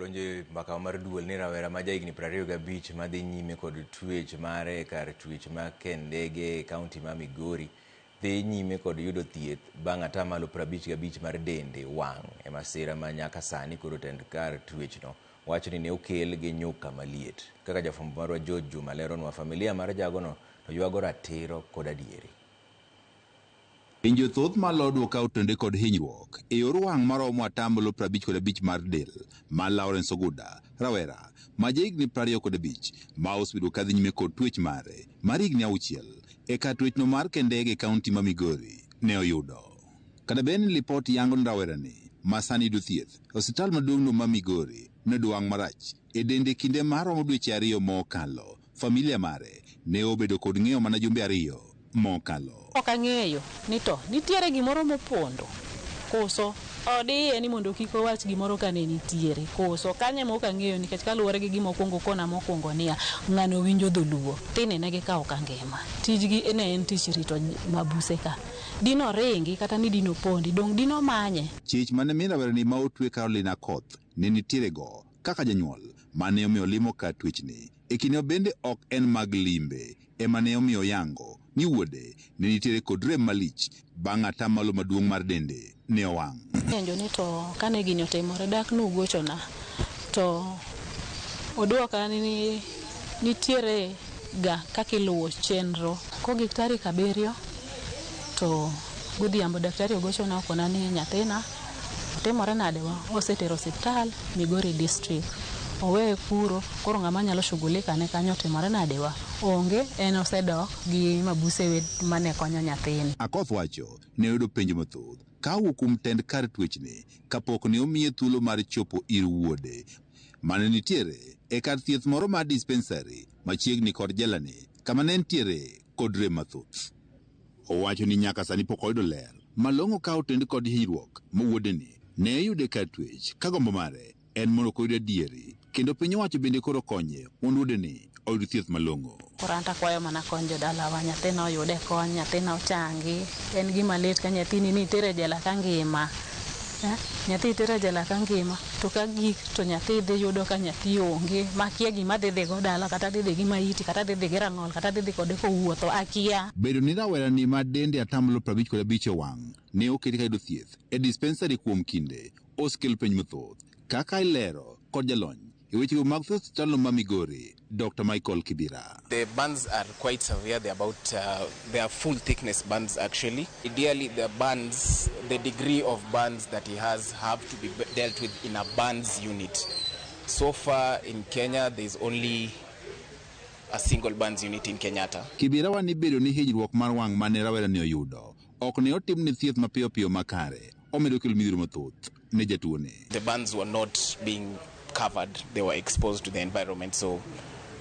wadonjo e mbaka mar duol ni rawera ma jahigni 25 madhi nyime kod twech mare e kar twech ma Kendege e kaunti ma Migori dhi nyime kod yudo thieth bang' atamalo 55 mar dende wang' e masira ma nyaka sani koro tend kar twechno wacho ni ne okel gi nyuka maliet. Kaka jafwambo marwa George Juma leronwa, familia mar jagono to ywago ratiro kod adieri. Pinje thoth ma lodwa ka otende kod hinyruok e yor wang' maromo atamalo 55 mar del ma Lawrence Oguda, rawera ma jahigni 25 ma osebedo kadhi nyime kod twech mare mar higni 6 e kar twechno mar Kendege e kaunti ma Migori ne oyudo. Kata bed ni lipot yango ni rawerani ma sani yudo thieth e osiptal maduong'no ma Migori noyudo wang' marach e dende kinde maromo dweche 2 mokalo, familia mare ne obedo kod ng'eyo mana jumbe 2 mokalo. Ok ang'eyo ni to nitiere gimoro mopondo koso odiye ni mondo kik owach gimoro kane nitiere koso kanye ma ok ang'eyo nikech kaluwore gi gima okwongo kona mokwongo niya ng'ano winjo dholuo tini ne gikawo ka ngima tijgi ne en tich rito mabuse ka dino ringi kata ni dino pondi dong dino manye. Chich mane min rawerani ma otwe Caroline Akoth ne nitiere go kaka janyuol mane omiyo limo kar twechni e kinde ma bende ok en mag limbe ema ne omiyo yango ni wuode ne nitiere kod rem malich bang' atamalo maduong' mar dende ne owang'. Penjo ni to kane gini otimore dak nugochona to oduoka ni nitiere ga kaka iluwo chenro. Kogik tarik 7 to godhiambo daktari ogochona okona ni nyathina otimore nade wa osetero osiptal Migori district. Oweye kuro koro ng'ama nyalo shughulika ne kanyo otimore nade wa onge en osedok gi mabuse mane konyo nyathini. Akoth wacho ne oyudo penjo mathoth ka owuok kuom tend kar twechni kapok ne omiye thuolo mar chopo ir wuode mane nitiere e kar thieth moro mar dispensary machiegni kod jelani kama ne nitiere kod rem mathoth. Owacho ni nyaka sani pok oyudo ler malong'o ka otend kod hinyruok ma wuodeni ne oyudo e kar twech ka gombo mare en mondo oyud adieri kendo piny owacho bende koro konye mondo wuodeni oyud thieth malong'o. Koro an to akwayo mana kony jodalawa, nyathina oyude kony, nyathina ochangi. En gima lit ka nyathini ni itere e jela ka ngima. Nyathi itere e jela ka ngima to ka gik to nyathi dhi yudo ka nyathi onge makia gima dhi dhigo dala kata dhi dhi gi maiti kata dhi dhi gi rang'ol kata dhi dhi kode kowuotho akia. Bedo ni rawerani ma dende atamalo 55 owang' ne oketi ka yudo thieth e dispensary kuom kinde osekelo penj mathoth kaka ilero kod jalony e wechego mag thieth osiptalno ma Migori, Dr. Michael Kibira. The burns are quite severe. They're about they are full thickness burns actually. Ideally, the burns, the degree of burns that he has have to be dealt with in a burns unit. So far in Kenya, there's only a single burns unit in Kenyatta. Kibira wani bedo ni hinyruok mar wang' mane rawerani oyudo ok ne otimne thieth mapiyo piyo makare omedo kelo midhiero mathoth ne jatuone. The burns were not being covered, they were exposed to the environment, so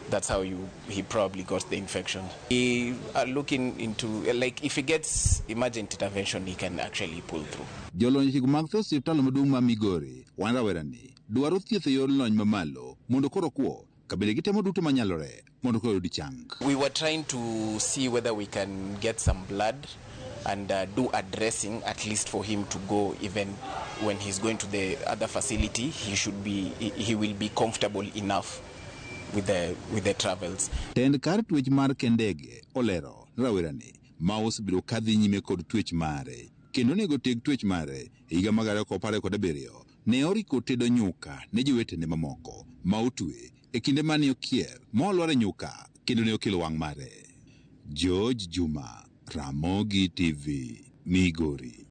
that's how he probably got the infection. We are looking into, like, if he gets emergent intervention, he can actually pull through. Jolony chiko mag thieth osiptal maduong' ma Migori wan rawerani dwaro thieth e yor lony mamalo mondo koro okwo ka bende gitemo duto manyalore mondo koro oyud chang. We were trying to see whether we can get some blood and do a dressing at least for him to go, even when he's going to the other facility, he will be comfortable enough with the travels. Tend kar twech mar Kendege olero ni rawerani ma osebedo kadhi nyime kod twech mare kendo onego teg twech mare e higa mar 2017 ne oriko tedo nyuka ne jowetene mamoko ma otwe e kinde mane okier molwar e nyuka kendo ne okelo wang' mare. George Juma, Ramogi TV, Migori.